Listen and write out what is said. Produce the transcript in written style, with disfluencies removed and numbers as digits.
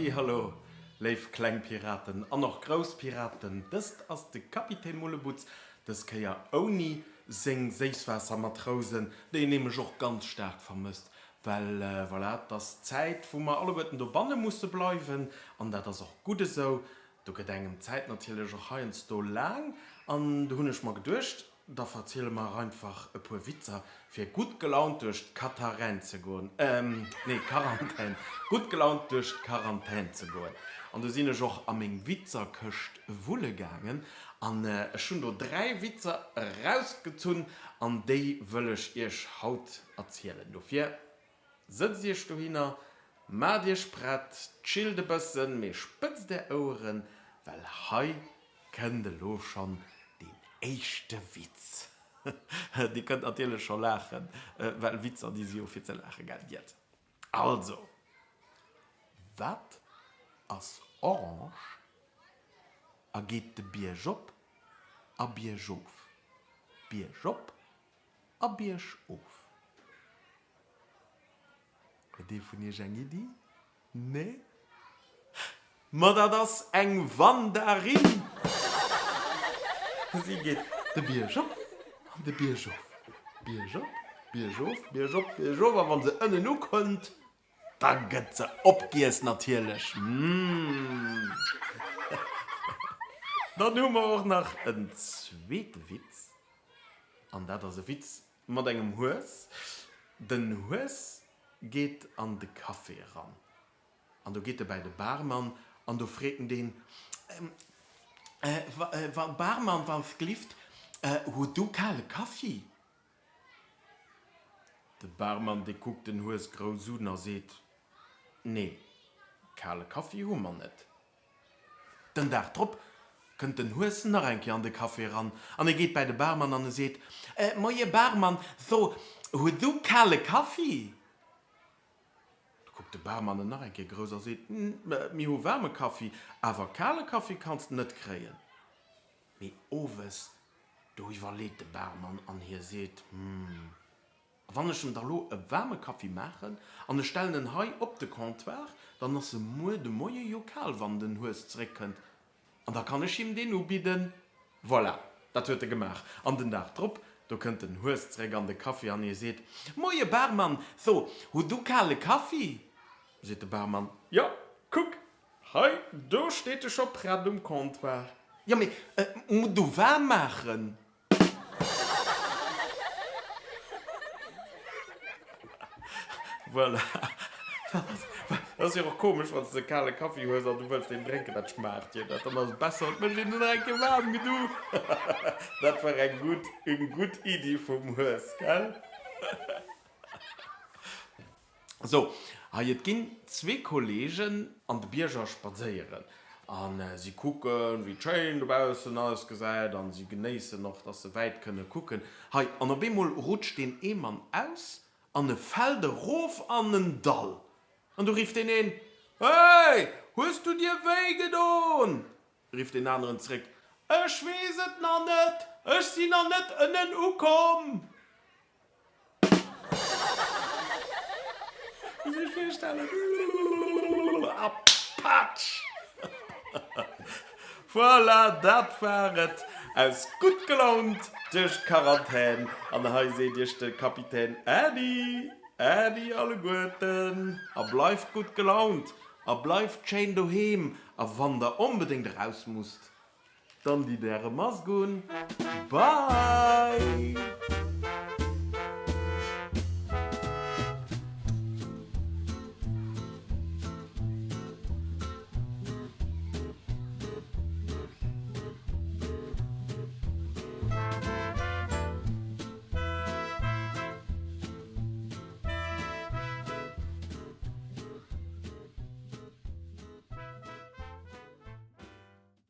Halli hallo, léif kleng Piraten an och grouss Piraten, dëst ass de Kapitän Mullebutz, dës Kéier ouni seng Séisswaassermatrousen, déi en nämlech och ganz staark vermësst, well voilà, et ass Zäit wou mer alleguerten dobanne musse bleiwen an dat ass och gutt esou. Do gëtt engem d'Zäit natierlech och heiansdo laang an do hunn ech mer geduecht, da verziele mer einfach e puer Witzer, fir gutt gelaunt duerch d'Katarän ze goen, ehm, nee, Quarantän, gutt gelaunt duerch d'Quarantän ze goen. An do sinn ech och a meng Witzerkëscht wulle gaangen an ech hunn do 3 Witzer erausgezunn an déi wëll ech iech haut erzielen. Dofir Sëtzt iech dohinner, maacht iech prett, chillt e bëssen, mee spëtzt är Oueren, well hei kënnt elo schonn deen éischte Witz. Dir kënnt natierlech scho laachen, well Witzer, déi si jo fir ze laachen, gell Diet? Also, wat ass orange a geet de Bierg op a Bierg of, Bierg op A Bierg of. Huet ee vun iech eng Iddi? Nee? Ma dat ass eng Wandarin! Si geet de Bierg op an de Bierg of, Bierg op, Bierg of, Bierg op, Bierg of a wann se ënnen ukënnt, da gëtt se opgiess natierlech. Mmh! Dann hu mer och nach en zweete Witz. An dat ass e Witz mat engem Hues. Den Hues geet an de Café eran. An do geet e bäi de Barmann an do freet en deen, Barmann, wann 's glift, huet du kale Kaffi? De Barmann, dee kuckt den Hues grouss un a seet, Nee, kale Kaffi hu mer net. Den Dag drop kënnt den Hues nach eng Kéier an de Café eran an e geet bäi de Barmann an e seet, Moie Barmann, so, huet du kale Kaffi? Du kuckt de Barmann en nach eng Kéier grouss a seet, Mir hu waarme Kaffi, awer kale Kaffi kanns de net kréien. Mee owes, do iwwerleet de Barmann an hie seet, Hm, A wann ech em da lo e waarme Kaffi maachen an ech stellen en hei op de Comptoir, dann ass e muer de Moie jo kal, wann den Hues zeréckkënnt, an da kann ech him deen ubidden. Voilà, dat huet e gemaach. An den Dag drop, do kënnt den Hues zeréck an de Café an hie seet, Moie Barmann, so, hutt du kale Kaffi? Seet de Barmann, Jo, kuck, hei, do steet e scho prett um Comptoir. Jo, mee muss du waarm maachen? Voilà. Dat ass jo och komesch, wann s de kale Kaffi hues an du wëlls deen drénken, dat schmaacht jo net. Dann ass et besser, et mécht een en nach eng Kéier waarm genuch. Dat war eng gutt, eng gutt Iddi vum Hues, gell? Sou, hei et ginn zwee Kollegen an de Bierger spadséieren a si kucken, wéi schéin dobaussen alles gesäit an si genéissen och, dass se wäit kënne kucken. Hei, an op eemol rutscht deen ee Mann aus an e fält erof an en Dall. An du rifft deen een, Hey, hues du dir wéi gedon? Rifft deen aneren zréck, Ech weess et nach net, ech sinn nach net ënnen ukomm! Muss ech virstellen. A patsch! Voilà, dat war et aus Gutt gelaunt duerch d'Quarantän. An hei seet iech de Kapitän Äddi, Äddi alleguerten a bleift gutt gelaunt a bleift schéin doheem. A wann der onbedéngt eraus musst, Dann ditt äre Mask un. Bye!